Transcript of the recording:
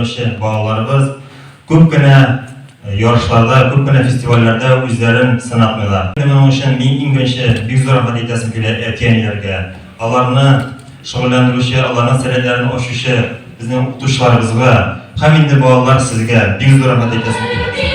шөгыльләнүче балаларыбыз күп кенә ярышларда, күп кенә фестивальләрдә үзләрен сынатмыйлар. Моның өчен мин иң беренче бик зур рәхмәт әйтәсем килә әти-әниләргә. Аларны шөгыльләндерүче, аларның сәләтләрен ачучы безнең укытучыларыбызга һәм инде балалар сезгә бик зур рәхмәт әйтәсем килә.